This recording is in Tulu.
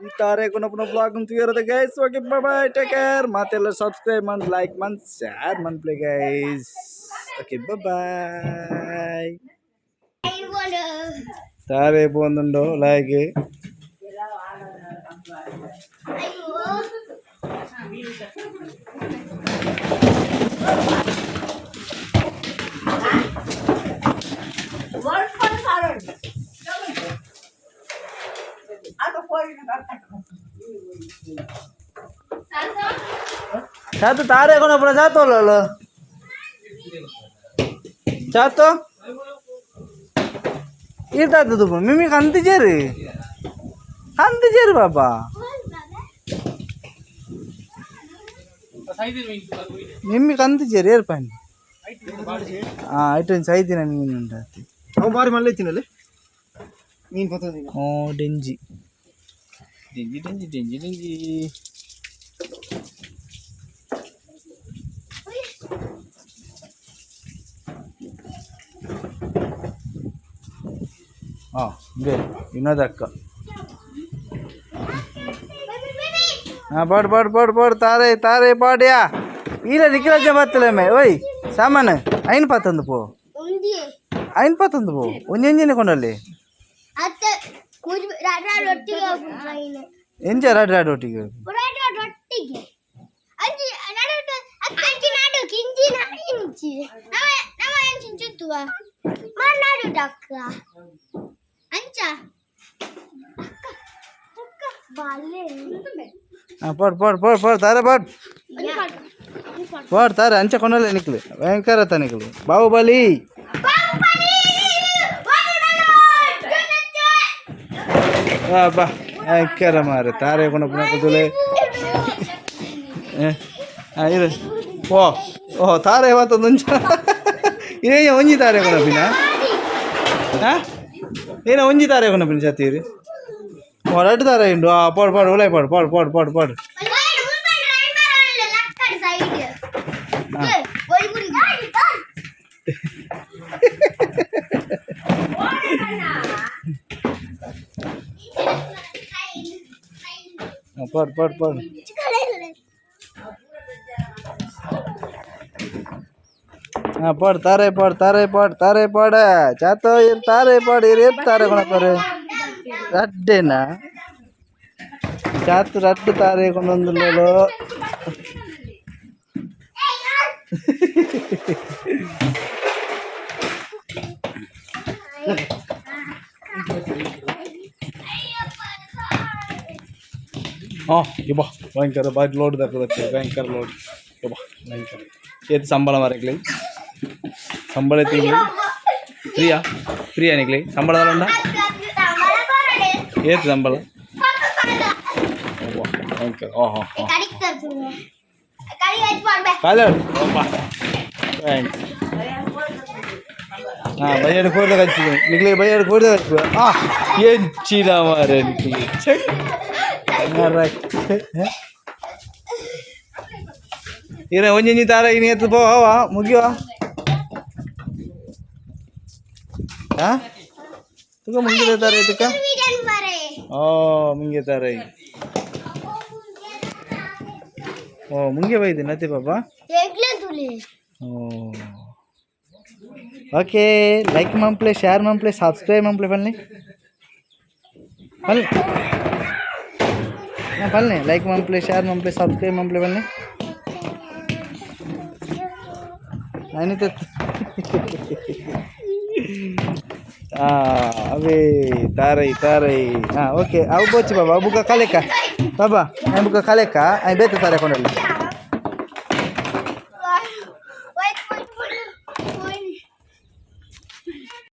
ಈ ತಾರೆ ಕೊನಪುನ ಬ್ಲಾಗ್ ತೂಯರದ guys. Okay, bye, take care. ಮಾತೆಲ್ಲ ಸಬ್ಸ್ಕ್ರೈಬ್ ಮನ್, ಲೈಕ್ ಮನ್, ಶೇರ್ ಮನ್ಪ್ಲೆ guys. Okay, bye. ತಾರೆ ಪೋಂದುಂಡು ಲೈಕ್. ಚಾತು, ತಾರೆ ಕೊನಪುನ ಚಾತೋಲ್ಲ ಚಾತು ಈತಾತು ತುಪ್ಪ ಮಿಮಿ ಕಂತಿಜೇರು ಕಂತಿಜೇರು ಬಾಬಾ. ನಿಮ್ಮಿ ಕಂತಿಜೇರು ಏರ್ಪಂಡಿ. ಹಾಂ, ಐಟನ್ ಸೈದಿನ ಮೀನು ಉಂಟು. ಅವು ಬಾರಿ ಮಲ್ಲ ಇತ್ತಿನಲ್ಲಿ ಮೀನು ಪತ್ತದಿನ. ಓ, ಡೆಂಜಿ ಡೆಂಜಿ ಡೆಂಜಿ ಡೆಂಜಿ ಡೆಂಜಿ. ಹಾಂ, ಹಿಂಗೆ ವಿನೋದಕ್ಕ. ಹಾಂ, ಪಾಡು ಪಾಡು ಪಾಡು ಪಾಡು, ತಾರೆ ತಾರೆ ಪಾಡ್ಯಾ. ಇಲ್ಲ, ನಿಖಿಲಜ್ಜ ಬತ್ತಲಮ್ಮೆ. ಓಯ್ ಸಾಮಾನು ಐನ್ ಪತ್ತೊಂದು ಪೋ, ಐನ್ ಪತ್ತೊಂದು ಪೋ. ಒಂಜಿ ಒಂಜಿನೆ ಕೊಂಡಲ್ಲಿ. ಎಂಚ ರಡ್ ರಡ್ ಒಟ್ಟಿಗೆ? ಹಾಂ, ಪಾಡ್ ಪಾಡ್ ಪಾಡ್ ಪಾಡ್, ತಾರೆ ಪಾಡ್ ಪಾಡ್, ತಾರೆ ಅಂಚ ಕೊಂಡಲ್ಲ ನಿಕ್ಲು. ಭಯಂಕರ ತ ನಿಕ್ಲು. ಬಾಹುಬಲಿ. ಬಾ ಬಾ, ಭಯಂಕರ ಮಾರೆ. ತಾರೆ ಕೊಂಡ ಕುದುಲೆ. ಹಾಂ, ಇರು. ಓ ಓ, ತಾರೆ ಮತ್ತೊಂದು. ಇದೇ ಒಂಜಿ ತಾರೆ ಕೊನಪಿನ. ಹಾಂ, ಏನ ಒಂಜಿ ತಾರೆ ಕೊನಪಿನ ಚತ್ತೀರಿ. ಓ, ರಡ್ಡು ತಾರೆ ಉಂಡು. ಆ, ಪಾಡು ಪಾಡು, ಉಲಾಯ್ ಪಾಡು ಪಾಡು ಪಾಡು ಪಾಡು ಪಾಡು. ಹಾಂ ಪಾಡು ಪಾಡು ಪಾಡು. ಹಾಂ, ಪಾಡು ತಾರೆ ಪಾಡು ತಾರೆ ಪಾಡು ತಾರೆ ಪಾಡ ಚಾತೋ ಇರ್ ತಾರೆ ಪಾಡು ಇರ್ ಏತ್ ತಾರೆ ಕೊಣಪರು ರಡ್ಡೇನಾ ಚಾತು? ರಡ್ಡು ತಾರೆ ಕೊಂಡೊಂದುಲ್ಲೋ. ಹಾಂ, ಇಬ್ಬಾ ಭಯಂಕರ ಬಾರಿ ಲೋಡ್ ದಕ್ಕದಕ್ಕೆ. ಭಯಂಕರ ಲೋಡ್. ಇಬ್ಬಾ ಭಯಂಕರ. ಏತ್ ಸಂಬಳ ಮಾರಕ್ಲಿ? ಸಂಬಳ ತಿಂಗ್ಳು ಫ್ರೀಯಾ? ಫ್ರೀಯಾ ನಿಕ್ಲಿ ಸಂಬಳ ಉಂಡ? ಏತ್ ಸಂಬಳ? ಅಬ್ಬಾ, ಭಯಂಕರ. ಹಾಂ ಹಾಂ ಹಾಂ, ಕಾಲ. Thanks. ಹಾಂ, ಬೈಯಡ್ ಕೂದಲ ಕಚ್ಚಿದೆ ನಿಕ್ಲಿ. ಬೈಯಡ್ ಕೂದಲ ಕಚ್ಚಿದೆ. ಹಾಂ, ಎಂಚಿನ ಮಾರೆ ನಿಕ್ಲಿ. ಚೆಕ್. ಇರ, ಒಂಜೊಂಜಿ ತಾರ ಇನಿ ಎತ್ತು ಪೋವ, ಮುಗಿಯುವ. ಹಾಂ, ತುಕ ಮುಂಗಿದೆ ತಾರೆ ತುಕ. ಓ, ಮುಂಗೆ ತಾರೆ. ಓ, ಮುಂಗೆ ಬೈದೆ ನತಿ ಬಾಬಾ. ಓ, ಓಕೆ. ಲೈಕ್ ಮಂಪ್ಲೆ, ಶೇರ್ ಮಂಪ್ಲೆ, ಸಬ್ಸ್ಕ್ರೈಬ್ ಮಂಪ್ಲೆ. ಪಲ್ಲೆ ಪಲ್ಲೆ ಪಲ್ಲೆ. ಲೈಕ್ ಮಂಪ್ಲೆ, ಶೇರ್ ಮಂಪ್ಲೆ, ಸಬ್ಸ್ಕ್ರೈಬ್ ಮಂಪ್ಲೆ ಪಲ್ಲೆ. ನಾನು ಅವೇ ತಾರೈ ತಾರೈ. ಹಾಂ, ಓಕೆ. ಅವು ಬೋಚಿ ಬಾಬಾ. ಅವು ಬುಕ್ಕ ಕಲೆಕ ಬಾಬಾ. I ಬುಕ್ಕ ಕಲೆಕ. I ಬೇತೆ ತಾರೆ ಕೊಂಡಲ್ಲಿ.